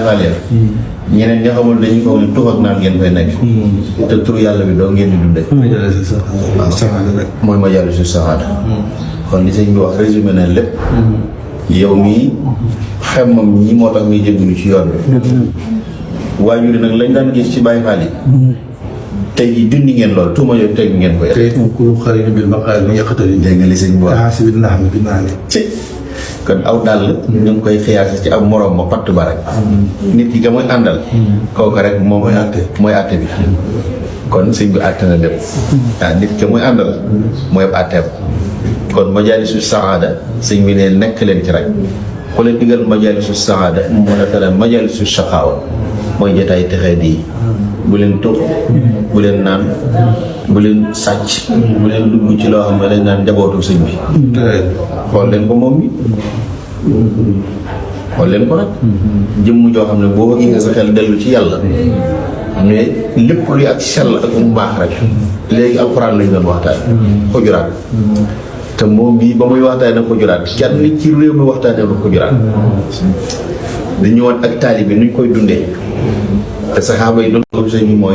xaaleel ñeneen ñoo xamul dañuy foog ne tux ak naan ngeen fay nekk te turu yàlla bi doo ngeen di dunde mooy majaalisu saxaada kon li sëñ bi wax résumé na lépp yow mii xemmam ñi moo tax muy jéggalu ci yoon bi waajur yi nag lañ daan gis ci Baay Faal yi tey jii dindi ngeen lool tuuma yooyu teg ngeen ko yàq tey moom ku xarit bil maqaal mi yàqatali dégg nga li sëñ bi wax si biir naax mi bi naa ne ci kon aw dàll ñu ngi koy xiyaase ci ab moroom ma patt ba rek nit ki nga muy àndal kooku rek moom mooy àtte bi kon sëñ bi àtte na lépp nit ki muy àndal mooy ab àtteem kon majaalisu saada sëñ bi ne nekk leen ci rek ku leen digal majaalisu saada moo la tere majaalisu shaqaawa mooy jotaay texee di bu leen tux bu leen naan bu leen sàcc bu leen dugg ci loo xam ne dañ naan njabootu sëñ bi xool leen ko moom mi xool leen ko nag jëmm joo xam ne boo ko gisee sa xel dellu ci yàlla mais lépp luy ak sell ak mu baax rek léegi alxuraan lañ doon waxtaan xujuraat te moom bii ba muy waxtaane xujuraat kenn ci réew mi waxtaane ba xujuraat dañu woon ak taalibe nuñ koy dundee te saxaaba yi doon ko sëñ bi mooy